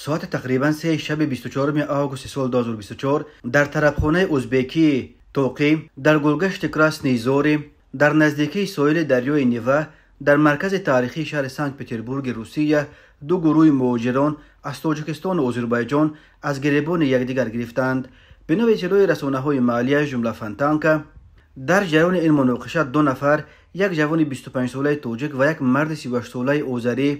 Соати тақрибан 3 шаби 24 августи соли 2024 дар тарабхонаи узбекии Тоқӣ дар гулгашти Красные Зори дар наздикии соҳили дарёи Нева дар маркази таърихии шаҳри Санкт-Петербурги Русия ду гурӯҳи муҳоҷирон аз Тоҷикистону Озарбойҷон аз гиребони якдигар гирифтанд. Бино ба иттилои расонаҳои маҳаллия, ҷумла Фонтанка, дар ҷараёни ин муноқиша ду нафар, як ҷавони 25-солаи тоҷик ва як марди 38-солаи озарӣ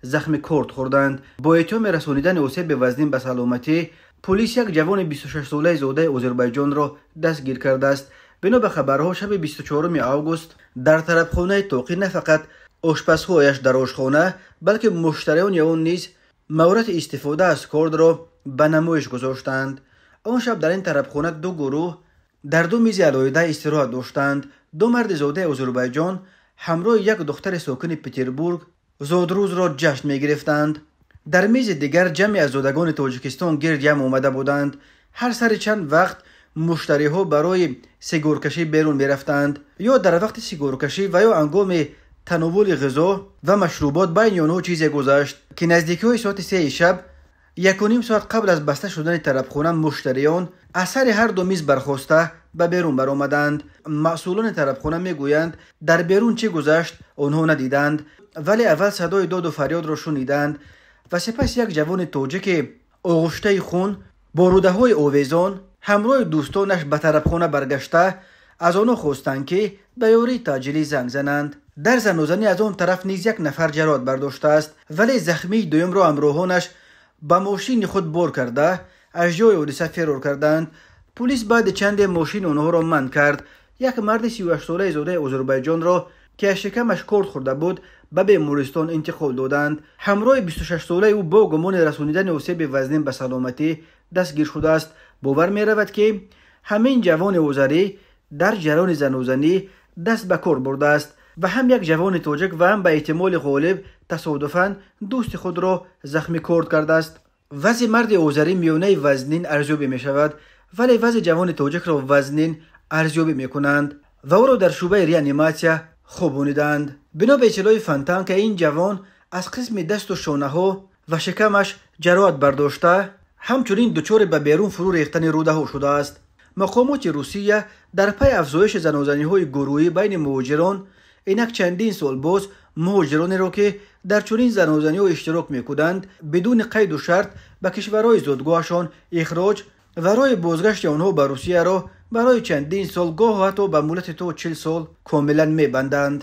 захми корд хӯрданд. Бо иттиҳоми расонидани осеби вазнин ба саломатӣ полис як ҷавони 26-солаи зодаи Озарбойҷонро дастгир кардааст. Бино ба хабарҳо, шаби 24 август дар тарабхонаи Тоқӣ на фақат ошпазҳояш дар ошхона, балки муштариёни он низ маҳорати истифода аз кордро ба намоиш гузоштанд. Он шаб дар ин тарабхона ду гурӯҳ дар ду мизи алоҳида истироҳат доштанд. Ду марди зодаи Озарбойҷон ҳамроҳи як духтари сокини Петербург зодрӯзро ҷашн мегирифтанд. Дар мизи дигар ҷамъе аз зодагони Тоҷикистон гирд ям омада буданд. Ҳар сари чанд вақт муштариҳо барои сигоркашӣ берун мерафтанд. Ё дар вақти сигоркашӣ ва ё ҳангоми тановули ғизо ва машрубот байни онҳо чизе гузашт, ки наздикиҳои соати 3 шаб, 1,5 соат қабл аз баста шудани тарабхона, муштариён аз сари ҳар ду миз бархоста ба берун баромаданд. Масъулони тарабхона мегӯянд, дар берун чӣ гузашт онҳо надиданд, вале аввал садои доду фарёдро шуниданд ва сипас як ҷавони тоҷики оғуштаи хун бо рӯдаҳои овезон ҳамроҳи дӯстонаш ба тарабхона баргашта аз онҳо хостанд, ки ба ёрии таъҷилӣ занг зананд. Дар занозанӣ аз он тараф низ як нафар ҷароҳат бардоштааст, вале захмии дуюмро ҳамроҳонаш ба мошини худ бор карда аз ҷои ҳодиса ферор карданд. Полис баъди чанде мошини онҳоро манъ кард. Як марди 38-солаи зодаи Озарбойҷонро, ки аз шикамаш корд хӯрда буд, ба бемористон интиқол доданд. Ҳамроҳи 26-солаи ӯ бо гумони расонидани осеби вазнин ба саломатӣ дастгир шудааст. Бовар меравад, ки ҳамин ҷавони озарӣ дар ҷараёни занозанӣ даст ба кор бурдааст ва ҳам як ҷавони тоҷик ва ҳам ба эҳтимоли ғолиб тасодуфан дӯсти худро захми корд кардааст. Вазъи марди озарӣ миёнаи вазнин арзёбӣ мешавад, вале вазъи ҷавони тоҷикро вазнин арзёбӣ мекунанд ва ӯро дар шӯъбаи реаниматсия хобонидаанд. Бино ба иттилои Фонтанка, ин ҷавон аз қисми дасту шонаҳо ва шикамаш ҷароҳат бардошта, ҳамчунин дучори ба берун фурӯ рехтани рӯдаҳо шудааст. Мақомоти Русия дар пайи афзоиши занозаниҳои гурӯҳӣ байни муҳоҷирон инак чандин сол боз муҳоҷиронеро, ки дар чунин занозаниҳо иштирок мекунанд, бидуни қайду шарт ба кишварҳои зодгоҳашон ихроҷ ва роҳи бозгашти онҳо ба Русияро барои чандин сол, гоҳ ҳатто ба муҳлати то 40 сол комилан мебанданд.